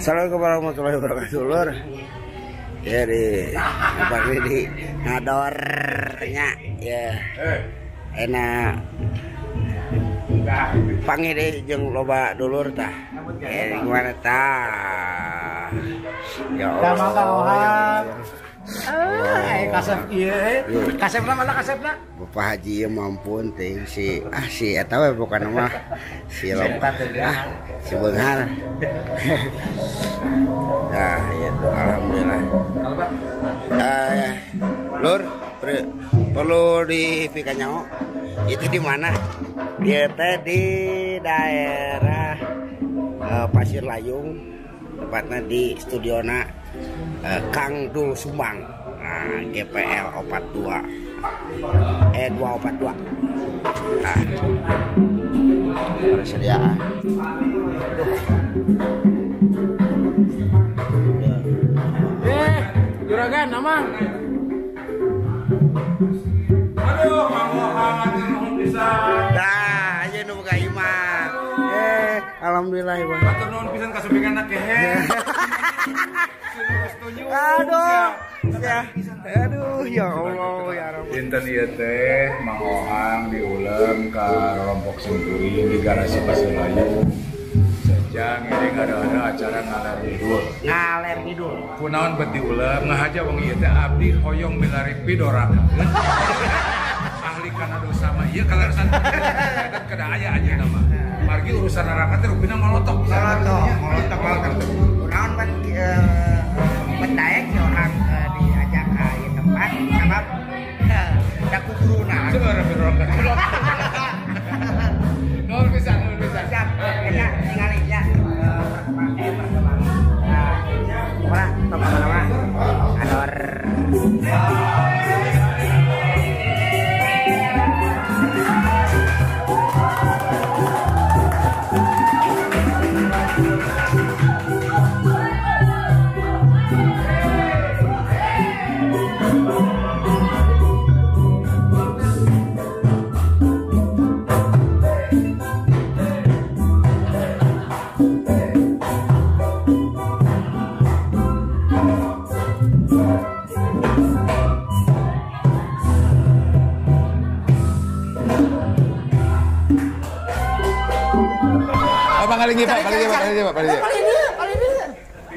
Assalamualaikum warahmatullahi wabarakatuh, lur. Ya di pagi di ngadornya ya. Enak. Panggil deh jeung loba dulur tah. Gimana tah? Ya Allah. Kasep ieu. Kasepna mana kasepna? Bapak Haji ieu mampun teh si si eta we bukan mah si loba. Si beunghar. Nah, ya alhamdulillah. Lur, perlu dipikanya itu di mana? Dia teh di daerah Pasir Layung, tepatnya di studiona Kang Dul Sumbang. Nah, GPL 42 242. Nah, persediaan. Juragan, amang. Aduh, Mang Muhammad nuhun pisan. Tah, ieu nu boga imah. Alhamdulillah ieu. Hatur nuhun pisan kasupinganna kehe. Aduh. Ya. Aduh, ya Allah ya Rabb. Dinten ieu teh Mang Ohang diulem ka kelompok Sengkuring di garasi Pasir Layung. Sejang ini ada acara ngaler ngidul. Ngaler ngidul. Kunaon bet diulem ngahaja wengi ieu teh abdi hoyong milari pidoraka. Ahli kana dosa mah ieu kaleresan eta kada aya anjeunna mah. Margi urusan neraka teh rupina molotok. Molotok, molotok molotok. Kunaon bet bet daek si orang diajak ka ieu tempat sabab da kuburuna. Seueur pidoraka. Nuhun pisan, nuhun pisan. Siap. Ya, ningali ya. Perkembangan. Nah, pokoknya tong kemana-mana. Ador.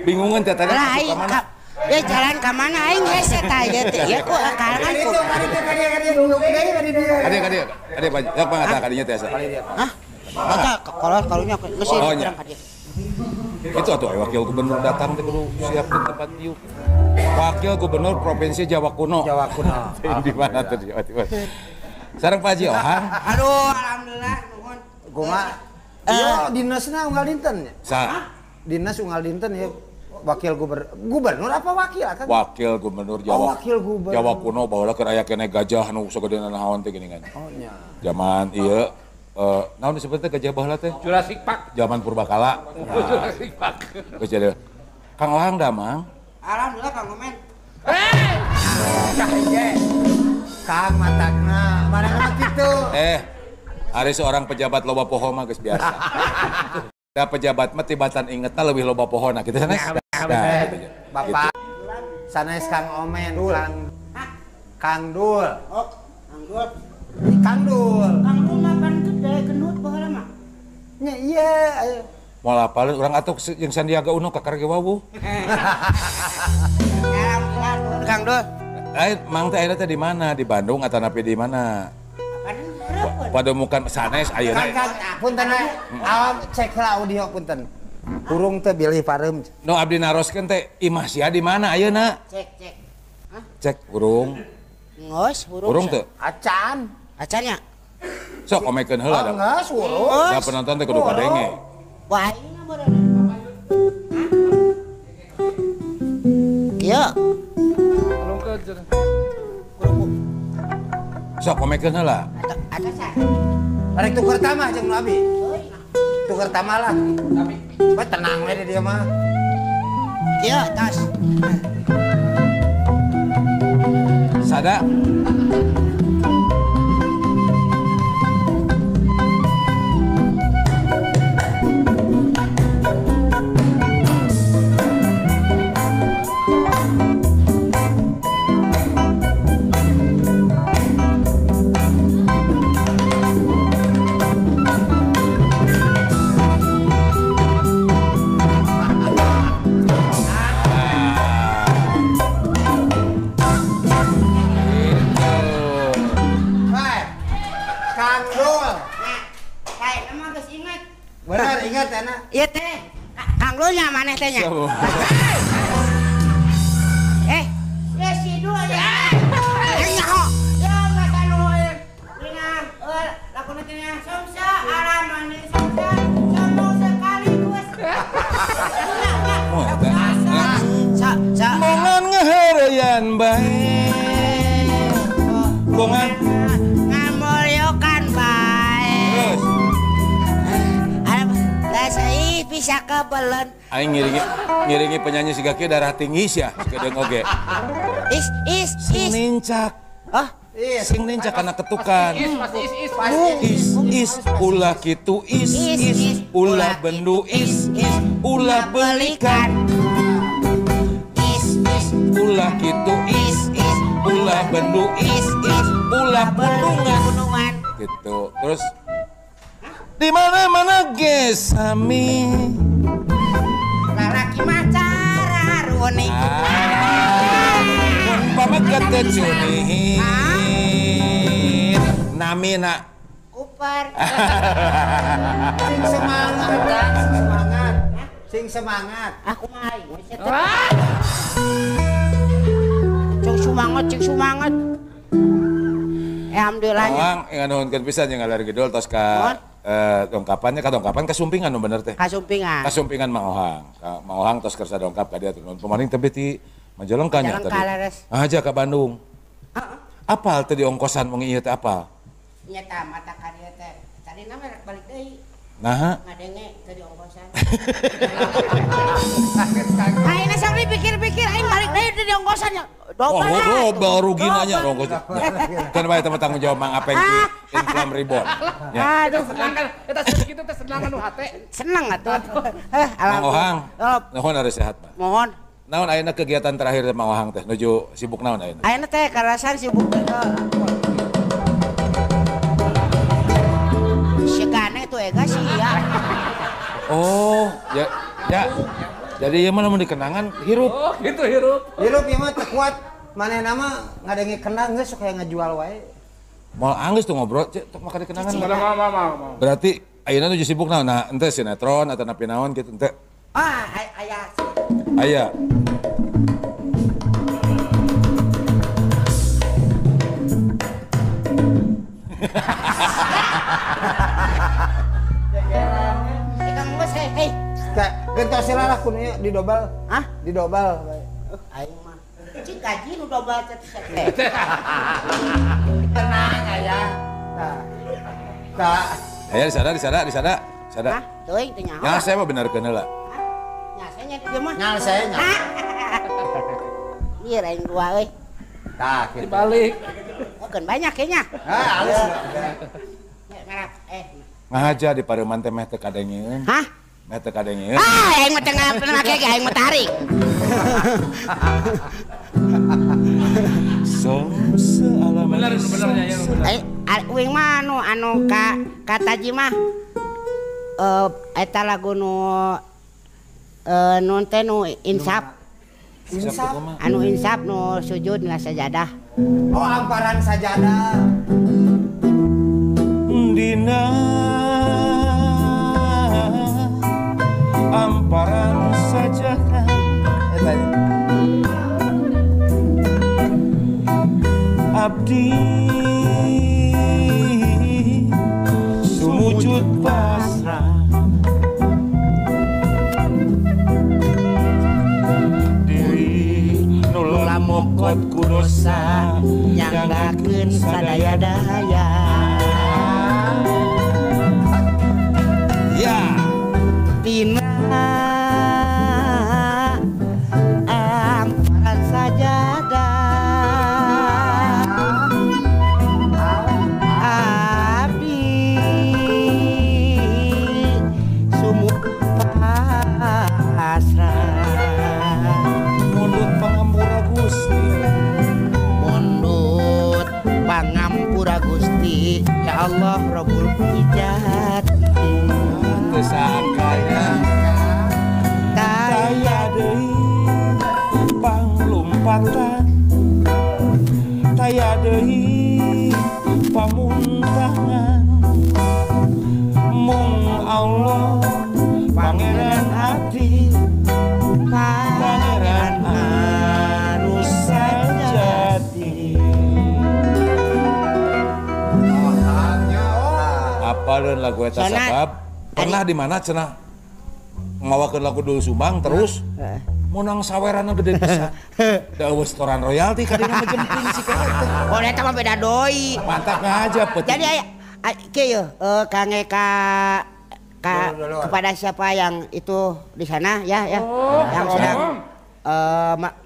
Bingungan teh tadi ka mana? Ya jalan ka mana aing hese tah ieu teh. Ieu ku kalangan ku. Kadieu kadieu. Kadieu Pak. Ya pangata kadinya teh asa. Hah? Maka kolor karunya geus urang ka dieu. Itu atuh wakil gubernur datang teh kudu siapkeun tempat diuk. Wakil gubernur Provinsi Jawa Kuno. Jawa Kuno. Di mana tuh Jawa Timur? Sareng Pak Haji Ohang. Aduh, alhamdulillah nuhun. Kumaha? Iya, dinasna unggal dinten ya? Sa. Dinas unggal dinten ya. Wakil gubernur apa wakil akan? Wakil gubernur Jawa. Oh, wakil gubernur. Jawa Kuno baheula keur aya keneh gajah nu sagedena naon teh geuningan. Oh nya. Zaman ieu naon disebut teh gajah baheula teh? Jurassic Park. Zaman purbakala. Oh, Jurassic Park. Geus jadi. Kang Ohang damang. Alhamdulillah Kang Omen. Kang matakna, mana mah kitu. Ari seorang pejabat loba poho mah geus biasa. Da pejabat mah tibatan ingetna leuwih loba pohona kitu sanes. Nah, Bapak sanes Kang Omen, Kang Dul. Oh, Kang Dul. Kang Dul. Kang Dul mah kan gede gendut baheula mah. Nya iya ayo. Moal apaleun urang atuh jeung Sandiaga Uno ka karge wawuh. Alhamdulillah Kang Dul. Mang teh ayeuna teh di mana? Di Bandung atanapi di mana? Pademukan sanes ayeuna. Kang, punten awam cek lah audio punten. Hurung teh bilih pareum. Nu abdi naroskeun teh imah sia di mana ayeuna? Cek, cek. Hah? Cek hurung. Geus, hurung. Hurung teu? Acan. Acan nya. Sok omekeun heula da. Geus, hurung. Da penonton teh kudu kadenge. Wah, ayeuna meureun. Kieu. Sok omekeun heula. Arek tuker tamah jeung nu abi. Tuker tamah lah. Wah tenang we dia mah. Kieu tas. Sada. maneh teh nya. Ya si dua ya. Nyaho. Ya geus anu dina lakuna teh nya somsa alamani somsa sombong sekaligus. Bongan ngeheureuyan bae. Bongan ngamulyokan bae. Terus. Ih bisa kebelen. Aing ngiringi penyanyi siga kieu darah tinggi sia, sakedeung oge. Is is sing nincak. Hah? Sing nincak kana ketukan. Is pasti is is. Is ulah kitu is is ulah bendu is is ulah belikan. Is is ulah kitu is is ulah bendu is is ulah pundungan. Gitu. Terus di mana-mana ge sami. Lalaki macara runik. Mun pameget teh cunihit. Namina Kuper. Sing semangat, sing semangat. Sing semangat. Aku mah aing. Cing semangat, cing semangat. Alhamdulillah. Mang, nganuhunkeun pisan jeung ngalar gidul tos ka dongkapannya ka dongkapan kasumpingan nu bener teh. Kasumpingan. Kasumpingan Mang Ohang. Mang Ohang tos kersa dongkap ka dieu nuhun pemaning teh ti Majalengka nya tadi. Aja ka Bandung. Heeh. Apal teh di ongkosan wengi ieu teh apal? Nya tah mata ka dieu teh. Tadi na mah balik deui. Naha? Ngadenge teh di ongkosan. Ayeuna sok dipikir-pikir aing balik deui teh di ongkosan nya. Oh, dobel rugi nanya ongkos. Kan bae teh tanggung jawab Mang Apeng ki Inflam Reborn. Aduh, senang kan eta kitu teh senang anu hate. Senang atuh. Mang Ohang. Nuhun harus sehat, Pak. Mohon. Naon ayeuna kegiatan terakhir Mang Ohang teh nuju sibuk naon ayeuna? Ayeuna teh karasan sibuk Segane tuh ega sih ya. Oh, ya ya. Jadi ieu mah lamun dikenangan hirup. Oh, gitu hirup. Hirup ieu mah teu kuat. Manehna mah ngadenge kenang geus sok hayang ngajual wae. Moal anggeus tuh ngobrol, cek tok maka dikenangan. Mau. Berarti ayeuna nuju sibuk naon? Nah, ente sinetron atau napi naon gitu ente. Ah, aya. Aya. Gentos heula lah kudu didobel. Hah? Didobel. Aing mah. Cik gaji nu dobel teh. Tenang aya. Tah. Tah. Aya di sana, di sana, di sana. Sada. Hah? Teuing teh nyaho. Nya saya mah benerkeun heula. Hah? Nya saya nya di mah. Nya saya nya. Ieu aing dua euy. Tah kitu. Dibalik. Oh, keun banyak kayaknya. Hah, alus. Merah. Ngahaja di pareuman teh meh teu kadengeun. Hah? Meh teu kadengeun. Ah, aing mah teu make ge aing mah tarik. Bener benernya ya bener. Uing mah anu ka taji mah eta lagu nu nu teh nu insaf. Insaf. Anu insaf nu sujud na sajadah. Oh, amparan sajadah. Dina amparan sajadah. Abdi sumujud pasrah diri nula mokot ku dosa nyanggakeun sadaya-daya. Ya tina amparan sajadah abdi sumut pasrah mundut pangampura Gusti, mundut pangampura Gusti, ya Allah Rabbul Izzati. Teu sangkanya taya deui panglumpatan, taya deui pamuntangan, mung Allah pangeran abdi Apaleun lagu eta sabab pernah di mana cenah ngawakeun lagu Doel Sumbang terus menang sawerana gede pisan. Da eueuh setoran royalti ka dina mah jempling si ka eta. Oh eta mah beda deui. Mantap ngaja peuting. Jadi aya kieu Kang Eka kepada siapa yang itu di sana ya ya yang sedang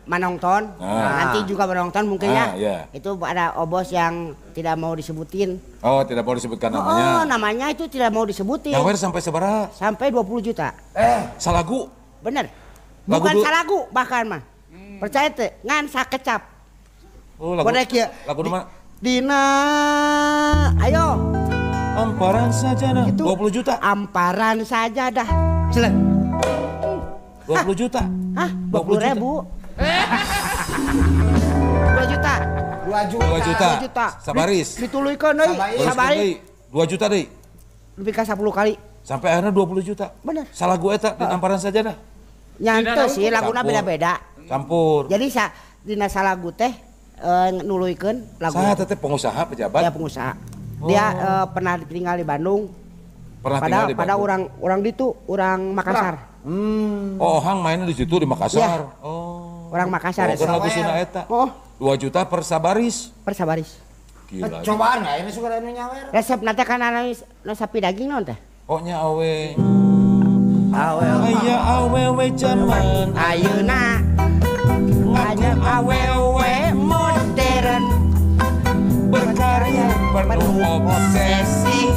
menonton nanti juga menonton mungkin ya. Itu ada obos yang tidak mau disebutin. Oh, tidak mau disebutkan namanya. Oh, namanya itu tidak mau disebutin. Nyawer sampai sabaraha? Sampai 20 juta. Salagu? Bener. Bukan salagu bahkan mah. Percaya teh ngan sakecap. Oh, lagu. Lagu mana? Dina ayo. Amparan sajadah. Itu 20 juta. Amparan sajadah. Jelek. 20 juta. Hah? 20 ribu. 2 juta. 2 juta. 2 juta. 2 juta. Sabaris. Dituluykeun deui. Sabaris. 2 juta deui. Lebih ka 10 kali. Sampai akhirnya 20 juta. Bener. Salagu eta di amparan sajadah. Nyante sih laguna beda-beda. Campur. Jadi dina salagu teh nuluykeun lagu. Saha teh pengusaha pejabat? Ya pengusaha. Dia pernah tinggal di Bandung. Pernah tinggal di Bandung. Pada orang ditu, orang Makassar. Oh, Ohang mainnya di situ di Makassar. Ya. Oh. Orang Makassar. Oh, lagu Sunda eta. Oh. 2 juta per sabaris. Per sabaris. Gila. Cobaan enggak ini suka anu nyawer. Resep nanti kan anu sapi daging naon teh? Oh nya awe. Awe. Aya awewe jaman ayeuna. Aya awewe modern. Berkarya penuh obsesi.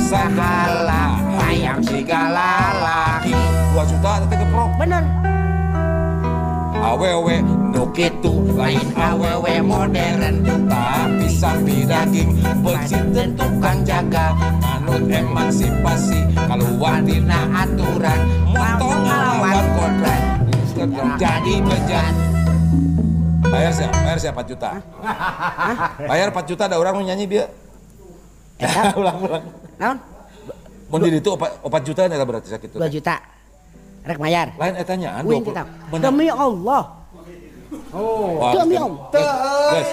Segala hayang segala laki. 2 juta teh keprok. Bener. Awewe nu kitu lain awewe modern tapi sapi daging bersih tukang jaga manut emansipasi kaluar tina aturan motong ngelawan kodrat jadi bejat. Bayar siapa 4 juta. Bayar 4 juta ada orang mau nyanyi bieu. Ulang-ulang. Naon? Mun di ditu 4 juta eta berarti sakitu. 2 juta. Rek mayar. Lain etanya 20. Demi Allah. Oh. Demi Allah. Guys,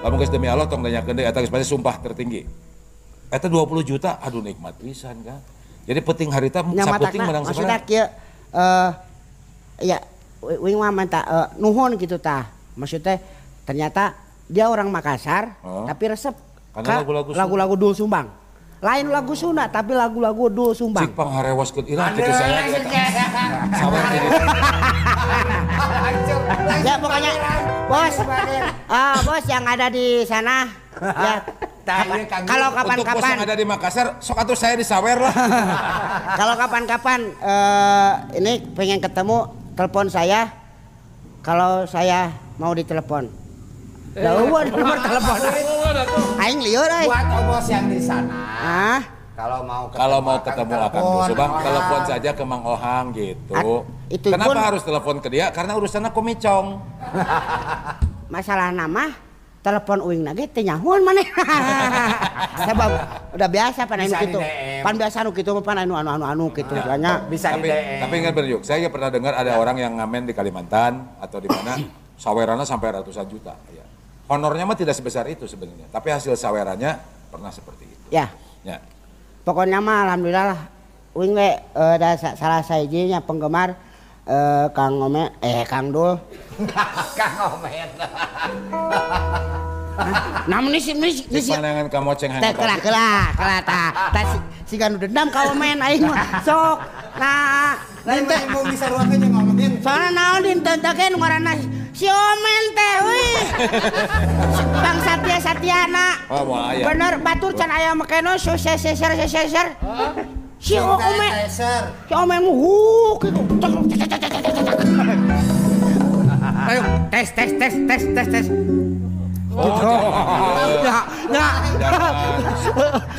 lamun geus demi Allah tong nanyakeun deui eta geus pasti sumpah tertinggi. Eta 20 juta aduh nikmat pisan kan. Jadi penting harita saputing menang sabaraha. Maksudna kieu ya uing mah minta nuhun gitu tah. Maksudnya ternyata dia orang Makassar tapi resep lagu-lagu Doel Sumbang. Lain lagu Sunda tapi lagu-lagu Doel Sumbang. Cik pangharewaskeun ilah kitu saya. Sawer di ditu. Ya pokoknya bos. Bos yang ada di sana ya. Kalau kapan-kapan untuk bos yang ada di Makassar sok atuh saya disawer lah. Kalau kapan-kapan ini pengen ketemu telepon saya. Kalau saya mau ditelepon. Lah nomor telepon. Aing lieur euy. Buat bos yang di sana. Kalau mau ketemu Akang Doel Sumbang, telepon saja ke Mang Ohang gitu. Itu kenapa pun, harus telepon ke dia? Karena urusannya komicong. Masalah nama telepon uing nage teu nyahuan maneh. Sebab udah biasa pan anu kitu. Pan biasa anu kitu mah pan anu anu anu kitu nya. Bisa di DM. Tapi ingat berjuk, saya pernah dengar ada orang yang ngamen di Kalimantan atau di mana sawerannya sampai ratusan juta ya. Honornya mah tidak sebesar itu sebenarnya, tapi hasil sawerannya pernah seperti itu. Ya. Ya. Pokoknya mah alhamdulillah lah. Uing we salah sajinya penggemar Kang Ome, Kang Dul. Kang Omen. Nah, meni pandangan kamu ceng teh kelah kelah tah. Tah siga nu dendam ka Omen aing mah. Sok. Nah, lain teh mau disaruakeun jeung Omen. Soalna naon dinten teh nu ngaranna si Omen teh euy. Bang Satya Satyana. Oh, moal aya. Bener batur can aya makeno seser seser. Si Omen. Si Omen mu kitu. Ayo tes tes tes tes tes tes. Oh, ya, ya.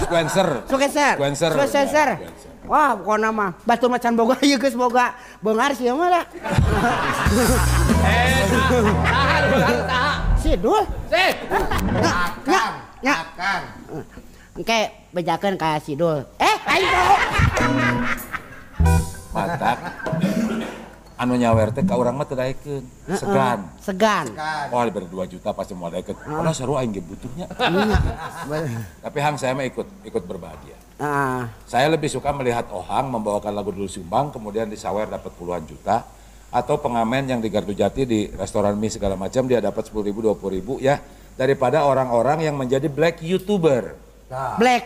Sequencer. Sequencer. Wah, pokoknya mah batur macan boga ieu geus boga beungar sih mah da. Tahan. Si Dul. Si. Ya. Akang. Engke bejakeun ka si Dul. Aing poho. Mantap. Anu nyawer teh ka urang mah teu daekeun, segan. Segan. Oh, diberi 2 juta pasti mau daekeun. Padahal seru aing ge butuhnya. Tapi Hang saya mah ikut berbahagia. Saya lebih suka melihat Ohang membawakan lagu Dulu Sumbang kemudian disawer dapat puluhan juta atau pengamen yang di Gardu Jati di restoran mie segala macam dia dapat 10.000 20.000 ya daripada orang-orang yang menjadi black YouTuber. Black,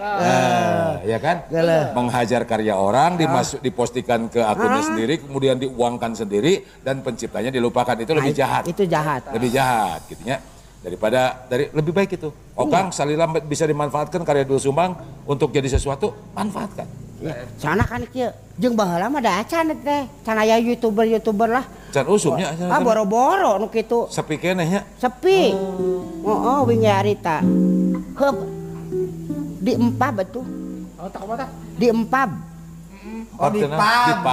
ya kan? Menghajar karya orang, dipostikan ke akunnya sendiri, kemudian diuangkan sendiri, dan penciptanya dilupakan. Itu lebih jahat. Itu jahat. Lebih jahat, gitu ya. Daripada lebih baik itu. Okang, salila bisa dimanfaatkan karya Dul Sumbang untuk jadi sesuatu, manfaatkan. Ya, sana kan kieu, jeung baheula mah da acan teh, can aya YouTuber-YouTuber lah. Can usumnya. Ah boro-boro nu kitu. Sepi keneh nya. Sepi. Heeh, wingi harita. Heup. Di empab betul. Oh, tak apa Di empab. Oh, di pub.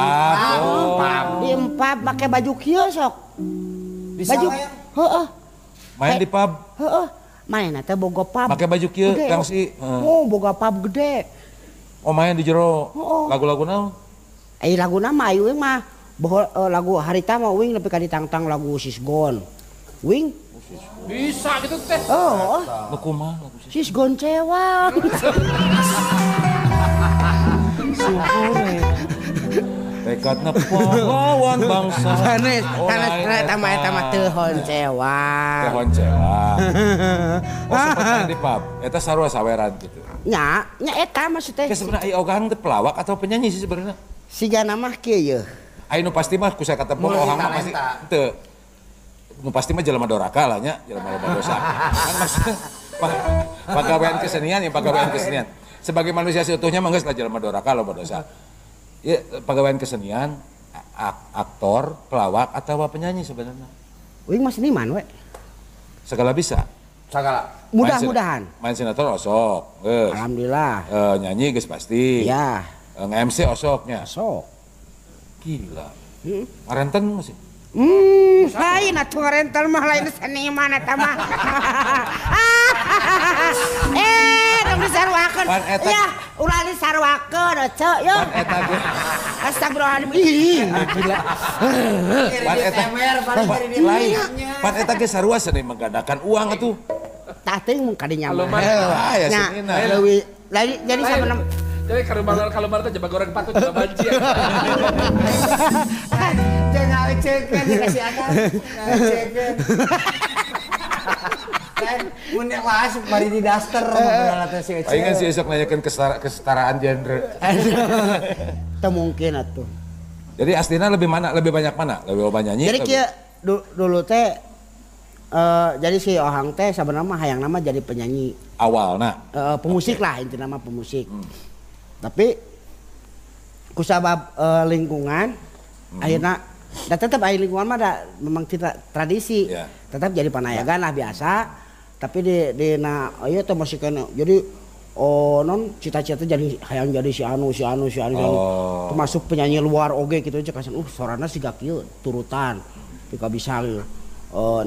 Oh. Di empab pakai baju kieu sok. Baju. Heeh. Main di pub. Heeh. Main teh boga pub. Pakai baju kieu Kang si. Oh, boga pub gede. Oh, main di jero. Lagu-lagu naon? Eh, laguna mah ayu mah lagu harita mah uing nepi ka ditangtang lagu Sisgon. Wing bisa gitu teh. Oh, nu kumaha lagu Sisgon cewang. Syukur. Tekadna pahlawan bangsa. Sanes, sanes eta mah eta mah teu honcewang. Teu honcewang. Oh, sempat main di pub. Eta sarua saweran gitu. Nya, nya eta maksudnya. Ke sebenarnya ai Ogang teh pelawak atau penyanyi sih sebenarnya? Sigana mah kieu yeuh. Ai nu pasti mah ku saya katepong Ohang mah pasti teu. Nu pasti mah jelema doraka lah nya, jelema loba dosa. Kan maksudnya pagawean kesenian ya pagawean kesenian. Sebagai manusia seutuhnya mah geus lah jelema doraka loba dosa. Ya pagawean kesenian, aktor, pelawak atau penyanyi sebenarnya. Uing mah seniman we. Segala bisa. Segala. Mudah-mudahan. Main sinetron osok, geus. Alhamdulillah. Nyanyi geus pasti. Iya. Nge-MC osoknya. Osok. Gila. Ngarenten masih. Lain atuh ngarentel mah lain seniman eta mah. Tong disaruakeun. Ya, ulah disaruakeun ece yeuh. Pan eta ge. Astagfirullahaladzim. Ih, gila. Pan eta lain. Pan eta ge sarua seni menggandakan uang atuh. Tah teuing mun kadinya mah. Ya senina. Leuwih jadi sabenerna jadi kalau teh jaba goreng patut jaba banci. Jangan ngecekeun dikasih akal. Ngecekeun. Kan mun masuk bari di daster ngobrol teh si Ece. Aing kan si esok nanyakeun kesetaraan genre. Teu mungkin atuh. Jadi aslinya lebih mana? Lebih banyak mana? Lebih loba nyanyi? Jadi kieu dulu teh jadi si Ohang teh sabenerna mah hayang nama jadi penyanyi. Awalna. Pemusik lah intina mah pemusik. Tapi kusabab lingkungan akhirnya dan tetap air lingkungan mah da, memang tidak tradisi tetap jadi panayagan lah biasa tapi di na oh iya tuh masih kena jadi oh non cita-cita jadi hayang jadi si anu si anu si anu, si anu. Termasuk penyanyi luar oge gitu aja kasan sorana siga kieu turutan pika bisa gitu.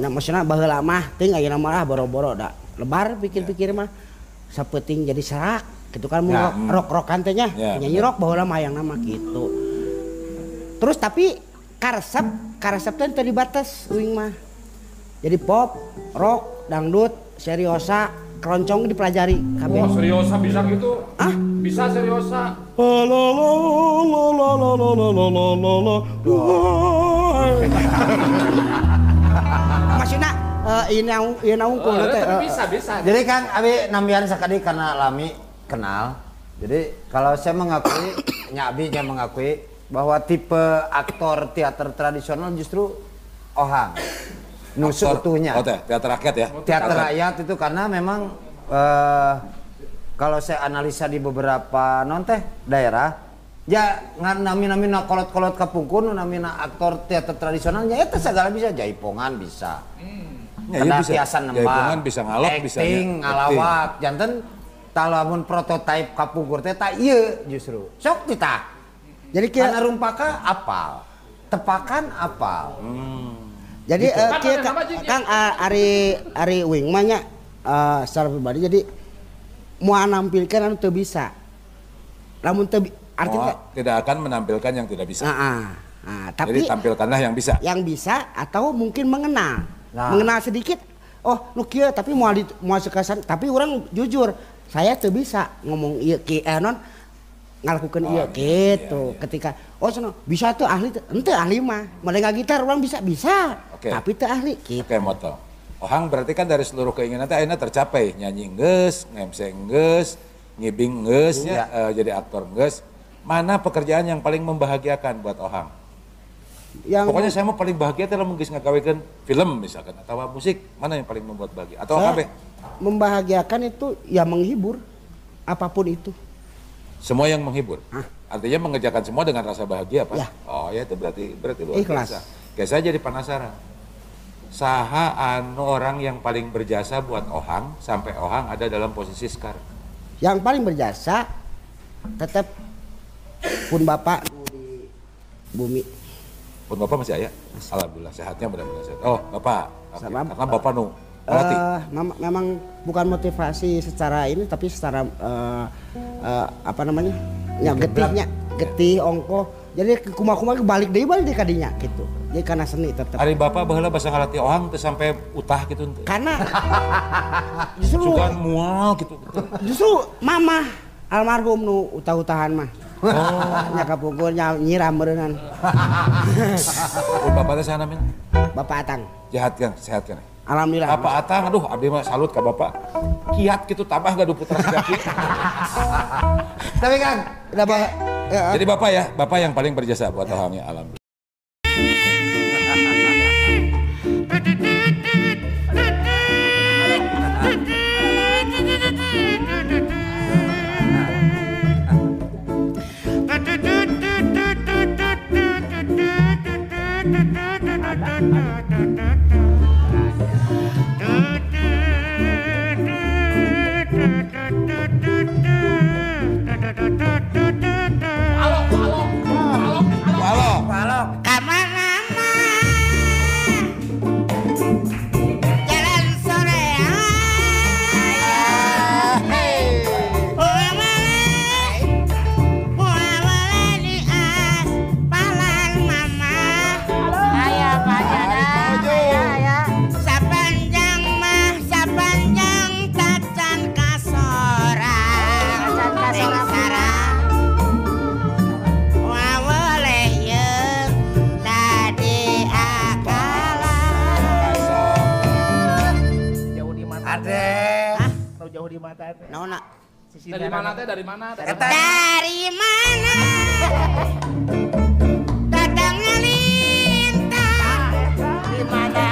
Nah maksudnya baheula mah teuing ayeuna mah boro-boro da lebar pikir-pikir mah sapeuting jadi serak gitu kan ya, rock-rockan teh nya penyanyi rock baheula mah hayang nama gitu. Terus tapi karesep teh teu dibates uing mah. Jadi pop, rock, dangdut, seriosa, keroncong dipelajari kabeh. Oh, seriosa bisa gitu? Ah? Bisa seriosa. Maksudna ieu naungkul teh. Bisa. Jadi kan abi nambihan sakadi karena lami kenal. Jadi kalau saya mengakui, nya abi nya mengakui bahwa tipe aktor teater tradisional justru Ohang. Nu seutuhnya. Oh, teater rakyat ya? Teater rakyat itu karena memang kalau saya analisa di beberapa daerah, ya nami-nami kolot-kolot kapungkur, namina aktor teater tradisional, ya itu segala bisa, jaipongan bisa. Ya, karena bisa. Tiasan nembang, jaipongan bisa ngalok, bisa acting, ngalawak, janten talamun prototipe kapungkur teh tak ieu justru. Sok titah. Jadi karena rumpaka apal, tepakan apal. Jadi gitu. Kang Ari Wing mah nya secara pribadi jadi mau nampilkan anu teu bisa. Lamun teu artinya tidak akan menampilkan yang tidak bisa. Nah, tapi jadi tampilkanlah yang bisa. Yang bisa atau mungkin mengenal. Nah. Mengenal sedikit. Oh, nu kieu tapi moal sekasan, tapi orang jujur, saya teu bisa ngomong ieu ki non ngalakukeun ieu gitu. Iya. Ketika oh sono bisa tuh ahli henteu ahli mah. Melenga gitar orang bisa. Okay. Tapi teu ahli gitu. Oke, moto. Ohang berarti kan dari seluruh keinginan teh ayeuna tercapai, nyanyi geus, nge-MC geus, ngibing geus ya, jadi aktor geus. Mana pekerjaan yang paling membahagiakan buat Ohang? Yang pokoknya saya mau paling bahagia adalah mungkin ngagawekeun film misalkan atau musik, mana yang paling membuat bahagia? Atau kabeh? Membahagiakan itu ya menghibur, apapun itu. Semua yang menghibur. Hah? Artinya mengerjakan semua dengan rasa bahagia, Pak. Ya. Oh, ya itu berarti luar ikhlas. Biasa. Kayak saya jadi penasaran. Saha anu orang yang paling berjasa buat Ohang sampai Ohang ada dalam posisi sekarang? Yang paling berjasa tetap pun bapak di bumi. Pun bapak masih aya? Alhamdulillah sehatnya, mudah-mudahan sehat. Oh, bapak. Okay. Sama, karena bapak nu melatih. Memang bukan motivasi secara ini tapi secara apa namanya? Ya getihnya, getih ongkoh. Jadi kumaha-kumaha balik deui kadinya gitu. Jadi karena seni tetap. Ari bapak baheula basa ngalatih Ohang teu sampai utah gitu henteu. Karena justru sugan mual gitu. Justru mama almarhum nu utah-utahan mah. Oh, nya kapungkur nya nyiram beureunan. Oh, bapak teh saha namina? Bapak Atang. Jahat kan, sehat kan? Alhamdulillah. Bapak Atang, aduh abdi mah salut ka bapak. Kiat gitu tambah gaduh putra segaki. Tapi Kang, ya. Jadi bapak ya, bapak yang paling berjasa buat Ohangnya, alhamdulillah. Dari mana teh? Dari mana? Dari mana? Datangnya lintang. Di mana?